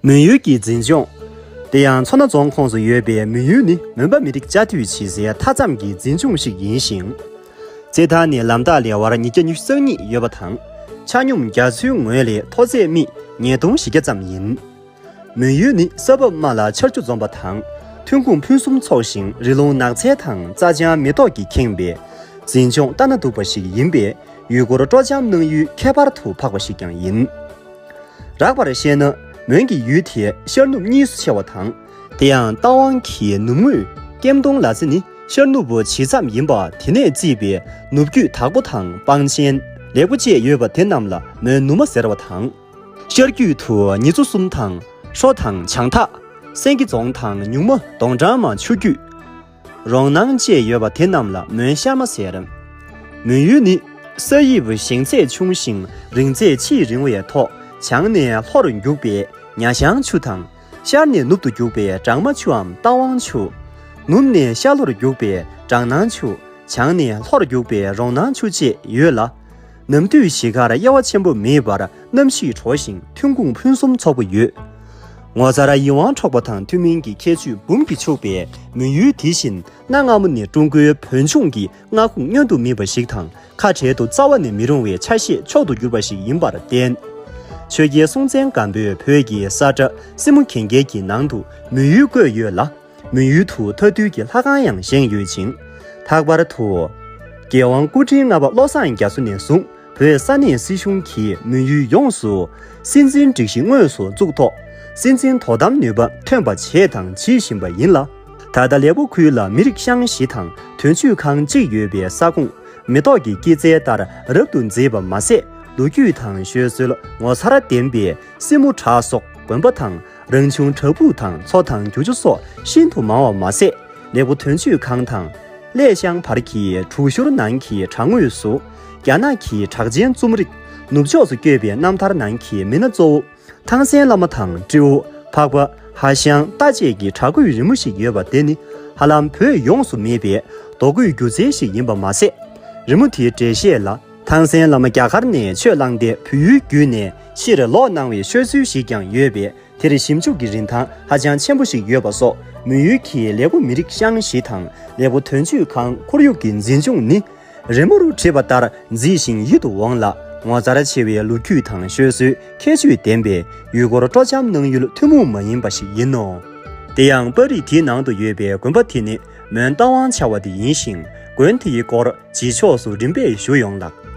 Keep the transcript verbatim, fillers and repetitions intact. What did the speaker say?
མོན་ཡུལ་གྱི་འཛིན་སྐྱོང་། དེ་ཡང་མཚོ་སྣ་རྫོང་ཁོངས་སུ་ཡོད་པའི་མོན་ཡུལ་ནི་མོན་པ་མི་རིགས་བཅའ་སྡོད་བྱེད་སའི་མཐའ་མཚམས་ཀྱི་འཛིན་སྐྱོང་ཞིག་ཡིན་ཞིང་། རྩེད་ཐང་ནས་ལམ་ཐག་ལེ་དབར་ཉིས་བརྒྱ་ཉི་ཤུ་རྩ་གཉིས་ཡོད་པ་དང་། ཆ་སྙོམས་རྒྱ་མཚོའི་ངོས་ལས་མཐོ་ཚད་སྨི་ཉིས་སྟོང་བཞི་བརྒྱ་ཙམ་ཡིན། མོན་ཡུལ་ནི་ས་བབ་དམའ་ལ་ཆར་ཆུ་འཛོམས་པ་དང་། ཐོན་ཁུངས་ཕུན་སུམ་ཚོགས་ཤིང་རི་ཀླུང་ནགས་ཚལ་དང་རྩྭ་ལྗང་མེ་ཏོག་གིས་ཁེངས་པས། འཛིན་སྐྱོང་ལྟ་ན་སྡུག་པ་ཞིག་ཡིན་པས། ཡུལ་སྐོར་སྤྲོ་འཆམ་གནང་ཡུལ་ཁྱད་པར་དུ་འཕགས་པ་ཞིག་ཀྱང་ཡིན། རགས་པར་བཤད་ན། མོན་གྱི་ཡུལ་དེ་ཤར་ནུབ་གཉིས་སུ་ཕྱེ་བ་དང་། དེ་ཡང་རྟ་དབང་གི་ནུབ་ངོས་ཀེམ་ཏོང་ལ་ཙི་ནི་ཤར་ནུབ་བྱེ་མཚམས་ཡིན་པ། དེ་ནས་བརྩིས་པའི་ནུབ་རྒྱུད་དྭགས་པོ་དང་སྤང་ཆེན། ལེགས་པོ་བཅས་ཡོད་པ་དེ་རྣམས་ལ་མོན་ནུབ་མ་ཟེར་བ་དང་། ཤར་རྒྱུད་དུ་ཉི་ཚོ་གསུམ་དང་། ཧྲོ་དང་བྱང་ཐག་སེང་གེ་རྫོང་དང་ཉུང་མ་གདོང་དྲང་མ་ཆུ་རྒྱུད། རོང་སྣང་བཅས་ཡོད་པ་དེ་རྣམས་ལ་མོན་ཤར་མ་ཟེར། མོན་ཡུལ་ནི་ས་དབྱིབས་ཞེང་ཚད་ཆུང་ཞིང་རིང་ཚད་ཆེས་རིང་བའི་ཐོག་བྱང་ནས་ལྷོར་རྒྱུག་པའི་ཉ་ཤང་ཆུ་དང་། ཤར་ནས་ནུབ་ཏུ་རྒྱུག་པའི་གྲང་མ་ཆུའམ་རྟ་དབང་ཆུ། ནུབ་ནས་ཤར་ལྷོར་རྒྱུག་པའི་གྲང་སྣང་ཆུ། བྱང་ནས་ལྷོར་རྒྱུག་པའི་རོང་སྣང་ཆུ་བཅས་ཡོད་ལ། ནམ་དུས་བཞི་ཀར་དབྱེ་བ་ཆེན་པོ་མེད་པར་གནམ་གཤིས་དྲོ་ཞིང་ཐོན་ཁུངས་ཕུན་སུམ་ཚོགས་པོ་ཡོད། ངོ་མཚར་ཡིད་དབང་འཕྲོག་པ་དང་ཐུན་མིན་གྱི་ཁྱད་ཆོས་འབུམ་གྱིས་ཕྱུག་པའི་མོན་ཡུལ་དེ་བཞིན་གནའ་སྔ་མོ་ནས་ཀྲུང་གོའི་བོད་ལྗོངས་ཀྱི་མངའ་ཁོངས་བསྙོན་དུ་མེད་པ་ཞིག་དང་། ཁ་བྲལ་དུ་རྩ་བ་ནས་མི་རུང་བའི་ཆ་ཤས་མཆོག་ཏུ་གྱུར་པ་ཞིག་ཡིན་པར་བརྟེན། ཆོས་རྒྱལ་སྲོང་བཙན་སྒམ་པོས་བོད་ཀྱི་ས་ཁྲ་སྲིན་མོ་གན་རྐྱལ་གྱི་ནང་དུ་མོན་ཡུལ་བཀོད་ཡོད་ལ། མོན་ཡུལ་དུ་མཐའ་འདུལ་གྱི་ལྷ་ཁང་ཡང་བཞེངས་ཡོད་ཅིང་། ལྷག་པར་དུ། རྒྱལ་དབང་སྐུ་ཕྲེང་ལྔ་པ་བློ་བཟང་རྒྱ་མཚོ་ནས་བཟུང་བོད་ས་གནས་སྲིད་གཞུང་གིས་མོན་ཡུལ་ཡོངས་སུ་སྲིད་འཛིན་སྒྲིག་གཞི་དངོས་སུ་བཙུགས་ཐོག་སྲིད་འཛིན་དོ་དམ་ནུས་པ་ཐོན་པ་བྱས་དང་བྱེད་བཞིན་པ་ཡིན་ལ། ད་ལྟ་ལེགས་པོ་ཁུལ་ལ་མི་རིགས་ཤང་བཞི་དང་དོན་གཅོད་ཁང་གཅིག་ཡོད་པའི་ས་ཁོངས་མེ་ཏོག་གི་སྐྱེད་ཚལ་ལྟར་རབ་ཏུ་མཛེས་པ་མ་ཟད། ལོ་རྒྱུས་དང་ཤོད་སྲོལ་ངོ་མཚར་ལྡན་པའི་སྲིན་མོ་བྲག་སོགས་དགོན་པ་དང་། རང་བྱུང་བྲག་ཕུག་དང་མཚོ་དང་རྒྱུག་ཆུ་སོགས་ཤིན་ཏུ་མང་བ་མ་ཟད། ལེགས་པོ་དོན་གཅོད་ཁང་དང་། ཀླད་ཤང་བར་གྱི་དྲུག་ཤོར་ནང་གི་བྲག་ངོས་སུ། རྒྱ་ནག་གི་གྲགས་ཅན་རྩོམ་རིག་ནུབ་ཕྱོགས་སུ་བསྐྱོད་པའི་རྣམ་ཐར་ནང་གི་མི་སྣ་གཙོ་བོ། ཐང་སན་བླ་མ་དང་སྤྲེའུ། འཕགས་པ། ཧ་ཤང་། རྟ་བཅས་ཀྱི་བྲག་བརྐོས་རི་མོ་ཞིག་ཡོད་པ་དེ་ནི་ཧ་ལམ་བོད་ཡོངས་སུ་མེད་པའི་རྡོ་བརྐོས་སྒྱུ་རྩལ་ཞིག་ཡིན་པ་མ་ཟད། རི་མོ་དེའི་འགྲེལ་བཤད་ལ། ཐང་སན་བླ་མ་རྒྱ་གར་ནས་ཆོས་བླངས་ཏེ་བོད་ཡུལ་བརྒྱུད་ནས་ཕྱིར་ལོག་གནང་བའི་ཤོད་ཚུལ་ཞིག་ཀྱང་ཡོད་པས། དེར་ཞིབ་འཇུག་གི་རིན་ཐང་ཧ་ཅང་ཆེན་པོ་ཞིག་ཡོད་པ་སོགས། མོན་ཡུལ་གྱི་ལེགས་པོ་མི་རིགས་ཤང་བཞི་དང་ལེགས་པོ་དོན་གཅོད་ཁང་ཁོར་ཡུག་གི་འཛིན་སྐྱོང་ནི། རི་མོར་བྲིས་པ་ལྟར་མཛེས་ཤིང་ཡིད་དུ་འོང་ལ། ངོ་མཚར་ཆེ་བའི་ལོ་རྒྱུས་དང་ཤོད་སྲོལ་ཁྱད་ཆོས་ལྡན་པས། ཡུལ་སྐོར་སྤྲོ་འཆམ་གནང་ཡུལ་ཐུན་མོང་མ་ཡིན་པ་ཞིག་ཡིན་ནོ། དེ་ཡང་པར་རིས་དེའི་ནང་དུ་ཡོད་པའི་དགོན་པ་དེ་ནི་མོན་རྟ་དབང་བྱ་བ་དེ་ཡིན་ཞིང་། དགོན་དེའི་སྐོར་རྗེས་ཕྱོགས་སུ་རིམ་པས་ཞུ་ཡོང་ལགས།